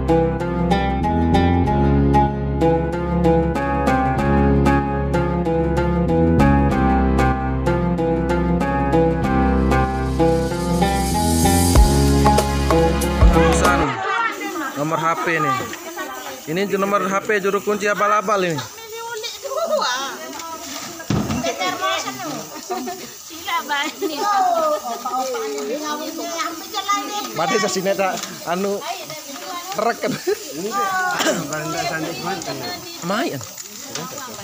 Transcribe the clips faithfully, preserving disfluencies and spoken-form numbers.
Penghapusan nomor H P nih. Ini nomor H P juru kunci abal-abal ini. Mati sasine tak anu rek. Main.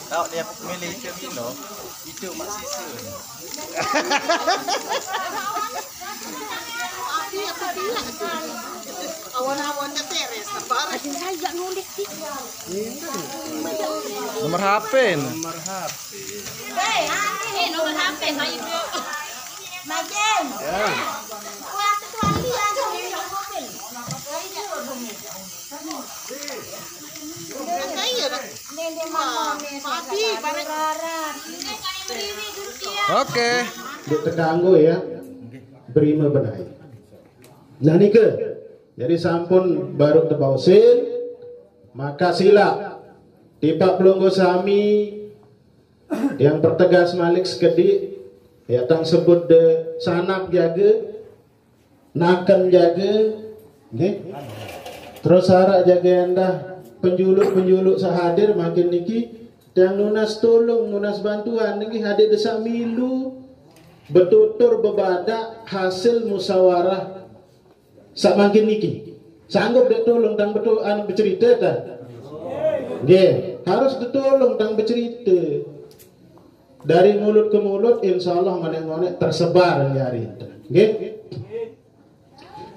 Kalau dia milih itu Milo, itu Mak Sisa. Awan-awan teteres, sabar. Aduh, saya nulis di. Nomor H P ini. Nomor H P. Eh, nomor H P saya. Majen. Ya. Wah, kecuali yang mobil. Oke. Ndek tekanggo ya. Berima benai. Nah nike. Jadi sampun baru tebaosin, maka sila tipak pelungguh sami yang pertegas malik sekedi, ya tang sebut de sanak jaga, naken jaga, nggih. Terus arak jaga endah penjuluk-penjuluk sahadir makin niki tiang nunas tulung, nunas bantuan niki hadir desa milu betutur bebadak hasil musyawarah sak mangkin niki. Sanggup dek tulung tang betul anu bercerita ta? Nggih, harus ditulung tang bercerita. Dari mulut ke mulut, insya Allah ngonek-ngonek tersebar di hari itu. Nggih.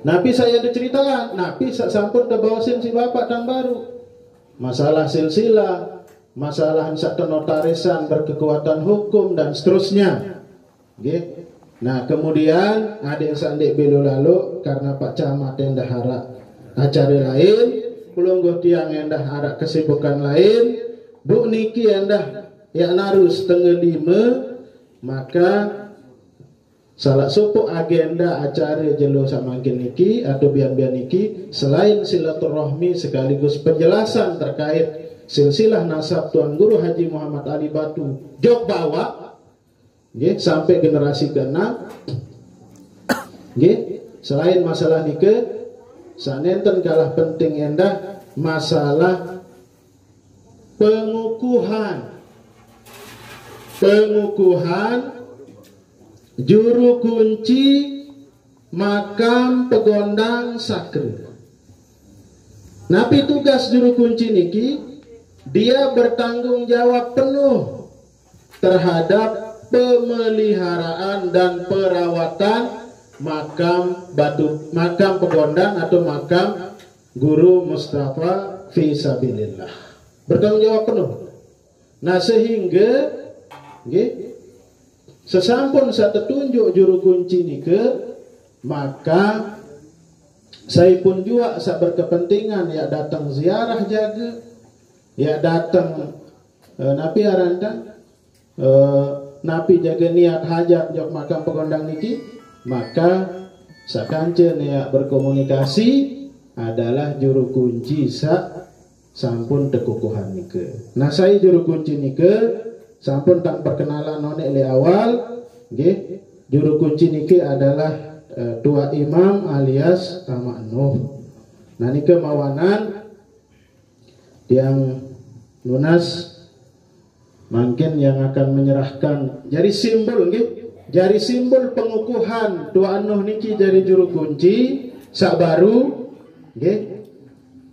Napi saya diceritakan, napi sa- sampun tebaosin si bapak tang baru. Masalah silsilah, masalah sak tenotarisan berkekuatan hukum dan seterusnya. Nggih. Nah, kemudian adik sandik belo lalu karena Pak Camat endah arak acara lain, pelungguh tiang endah arak kesibukan lain, Bu niki endah ya naru setengah lima, maka salah sopok agenda acara jelo samangkin niki atau bian-bian niki selain silaturahmi sekaligus penjelasan terkait silsilah nasab Tuan Guru Haji Muhammad Ali Batu jok bawah, nggih, sampai generasi keenam. Nggih, selain masalah nike, sanenten kalah penting endah masalah pengukuhan. Pengukuhan juru kunci makam pegondang sakra. Napi tugas juru kunci niki? Dia bertanggung jawab penuh terhadap pemeliharaan dan perawatan makam batu makam pegondang atau makam Guru Mustafa fi sabilillah. Bertanggung jawab penuh. Nah, sehingga nggih, sesampun satetunjuk juru kunci nike, maka saipun jua sak berkepentingan ya datang ziarah jaga, ya datang eh, napi aranta eh, napi jaga niat hajat jok makam pegondang niki, maka sakanca nia berkomunikasi adalah juru kunci sak sampun tekukuhan nika. Nah, sai juru kunci nika sampun tang perkenalan nonek le awal, nggih. Juru kunci niki adalah eh, Tua Imam alias Amak Nuh. Nah, nika mawanan tiang nunas mangkin yang akan menyerahkan jari simbol nggih, jari simbol pengukuhan Tuan Nuh niki jari juru kunci sak baru nggih.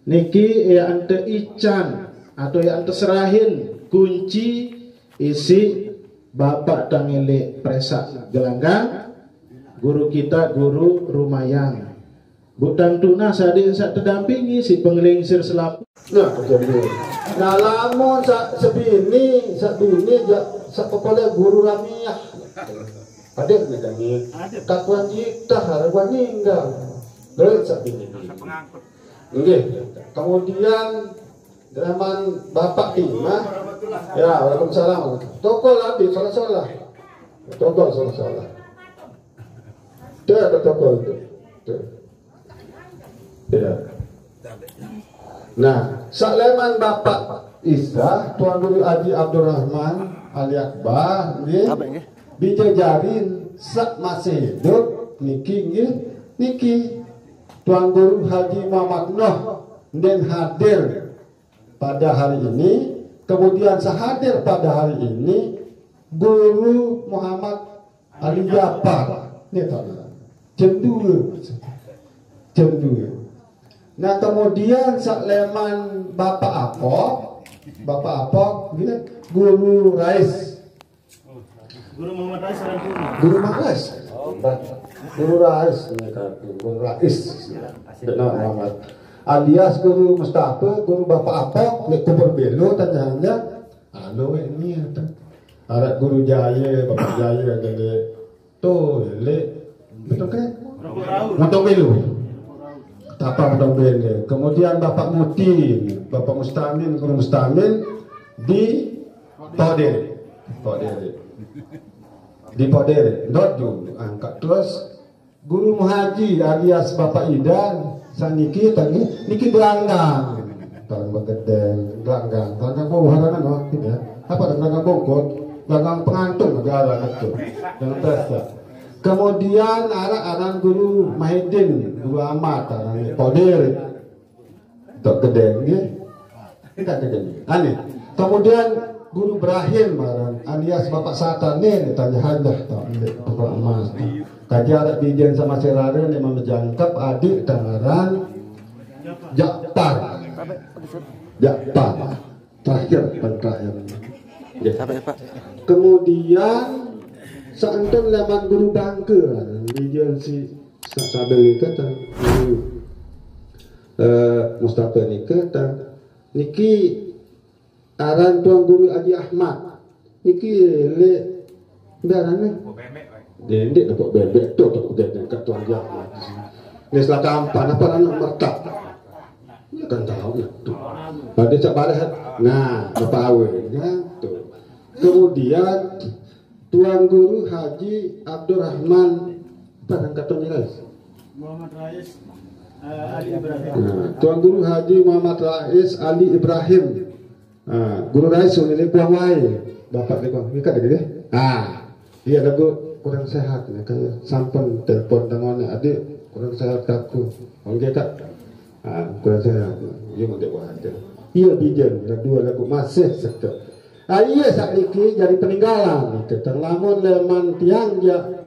Niki ya ente ican atau ya ente serahin kunci isi Bapak Tangele Presak Gelanggang, guru kita guru Rumayang. Butang tuna sade sak tedampingi si pengelingsir selapuh. Nah, jadi. Nah, lamun sak sebini, sak bini, ja, sak kepala guru Ramiah. Ada ngedangi. Katuan jitah, harapan ninggal. Terus sak bini. Nggih. Kemudian zaman Bapak Timah. Ya, waalaikumsalam. Tokol habis, salah-salah. Tokol salah-salah. Tuh, ada tokol itu. Tuh. Ya. Nah, saleman Bapak Isa, Tuan Guru Haji Abdurrahman Ali Akbar, nggih. Dijejarin sak masih hidup niki, nggih, niki Tuan Guru Haji Muhammad Noh, den hadir pada hari ini. Kemudian sehadir pada hari ini Guru Muhammad Ali Japar. Nggih, Pak. Jam dua. Jam dua. Nah, kemudian saleman Bapak Apok, Bapak Apok, nggih, Guru Rais. Guru Muhammad Rais, orang Guru. Guru Muhammad Rais. Guru Rais, nggih, Guru Rais. Benar, Muhammad. Alias Guru Mustafa, Guru Bapak Apok, nggih, Kubur Belo, tanyanya, anu, ini, ada. Ada Guru Jaya, Bapak Jaya, ada, tuh, Lek. Betul kan? Motong Belo. Tapa Motong Belo. Kemudian Bapak Muti, Bapak Mustamin, Guru Mustamin di Podere. Podere. Di Podere. Dot dulu. Angkat terus. Guru Muhaji alias Bapak Idan, saniki tadi, niki Belanggang. Barang Begedeng, Belanggang. Belanggang, oh, haranan, oh, gitu ya. Apa ada Belanggang Bogor? Belanggang Pengantung, ada, ada, betul. Jangan terasa. Kemudian, anak-anak Guru Mahidin, Guru Amat, anak Kodir. Tok Gedeng, nggih. Kita Gedeng. Ane. Kemudian Guru Ibrahim, aran alias Bapak Satan, nih, ditanya aja, tau, nggih, Bapak Emas. Kaji arak bijen sama serare, nih, mamejangkep, adik, tangaran Jakpar. Jakpar. Terakhir, bukan terakhir. Nggih. Sampai, Pak. Kemudian, seantun leman Guru Bangke, bijen si sa-, sadel itu, tah, Guru, eh, Mustafa nika, tah, niki aran Tuan Guru Haji Ahmad. Niki le, ndarane. Dendek dapat bebek tu, tak bebek kat Tuan Haji Ahmad. Ni salah kampan, apa anak mertak? Ya kan tahu ya tu. Pada cak balik, nah, bapak awal, ya tu. Kemudian, Tuan Guru Haji Abdurrahman, apa nang kata ni, guys? Muhammad Rais, eh, Ali Ibrahim. Nah, Tuan Guru Haji Muhammad Rais Ali Ibrahim. Ah, Guru Rais, ini ni buang wai. Bapak ni buang. Ni kat dia, eh? Ah, iya, lagu kurang sehat ni. Kayak sampun telepon dengan adik, kurang sehat aku. Okey, Kak. Ah, kurang sehat. Iya, mau dia buat aja. Iya, bijen. Dua lagu masih sekat. Ah, iya, sakniki jadi peninggalan. Kita lamun leman tiang dia